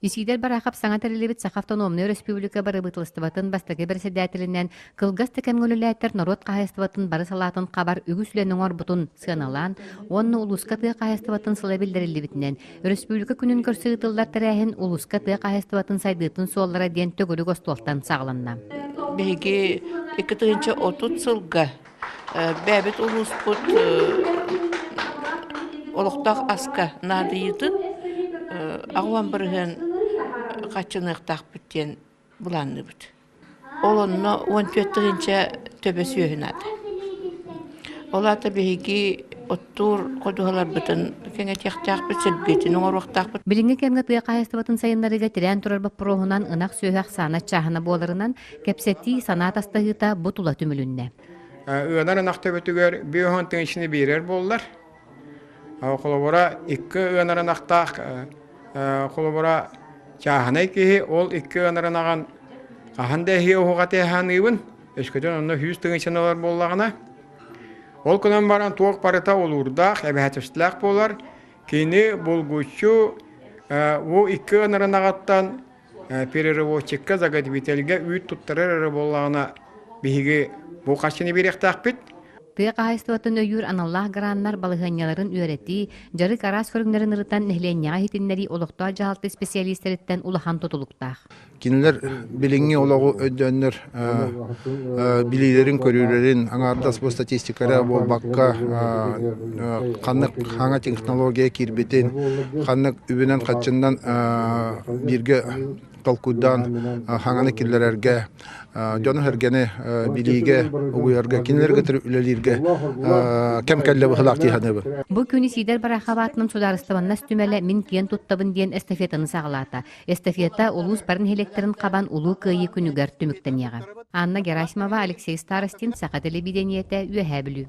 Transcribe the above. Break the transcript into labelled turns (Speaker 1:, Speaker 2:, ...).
Speaker 1: Исиидэр Бараахап саҥа тэриллибит Саха автономнай өрөспүүбүлүкэ бырабыыталыстыбатын бастакы бэрэссэдээтэлинэн кылгас да кэмҥэ үлэлээтэр норуот хаһаайыстыбатын бары салаатын хабар үгүс үлэни оҥорбутун сыаналаан уонна улууска тыа хаһаайыстыбатын сыла биллэриллибитинэн өрөспүүбүлүкэ күнүн көрсө ыытыллар тэрээһин улууска тыа хаһаайыстыбатын сайдыытын суоллара диэн төгүрүк остуолтан саҕаланна.
Speaker 2: Биһиги 2030 сылга бэйэбит улууспут олохтоох аска наадыйыытын 80% хаччыныахтаахпыт диэн былаанныыбыт. Ол онно 14 тыһыынча төбө сүөһү наада. Ол аата биһиги оттуур ходуһаларбытын кэҥэтиэхтээхпит, сирбитин оҥоруохтаахпыт.
Speaker 1: Билиҥҥи кэмҥэ тыа хаһаайыстыбатын сайыннарыыга тирээн турар боппуруоһунан ынах сүөһү ахсаана чааһына буоларынан, кэпсэтии, санаа атастаһыыта бу тула түмүлүннэ.
Speaker 3: Ыанар ынах төбөтүгэр 50 тыһыынчаны биэрэр буоллар. Холобура, икки ыанар ынахтаах холобура чааһынай киһи ол икки ыанар ынаҕын хаһан да эһиэ уһуҕатыа ханыыбын, өскөтүн онно 100 тыһыынчаны ылар буоллаҕына, ол гынан баран туох барыта олуурдаах, эбэһээтэлээх буолар. Кини булгуччу бу икки ыанар ынаҕыттан перерывочекка, заготовительгэ үүт туттарар эрэ буоллаҕына биһиги бу харчыны биэриэхтээхпит.
Speaker 1: Тыа хаһаайыстыбатын өйүүр аналлаах граннар балаһыанньаларын үөрэтии, дьарык араас көрүҥнэрин ырытан нэһилиэнньэҕэ иһитиннэрии олохтоох дьаһалта исписэлиистэриттэн улахан тутулуктаах.
Speaker 4: Кинилэр билиҥҥи олоҕу өйдөөннөр билиилэрин-көрүүлэрин аҥаардас бу статистика эрэ буолбакка ханнык хаҥа технология киирбитин, ханнык үбүнэн-хаччыннан бииргэ толкуйдаан хаҥаны киллэрэргэ, дьону-сэргэни билиигэ угуйарга, кинилэр кытары үлэлииргэ кэм кэллэ быһыылаах дии саныыбын.
Speaker 1: Бу күн Сидор Барахов аатынан судаарыстыбаннас түмэлэ Мин киэн туттабын диэн эстафетаны саҕалаата. Эстафета улуус бары нэһилиэктэрин хабан Улуу Кыайыы күнүгэр түмүктэниэҕэ. Анна Герасимова, Алексей Старостин, Саха телевидениетэ, Үөһээ Бүлүү.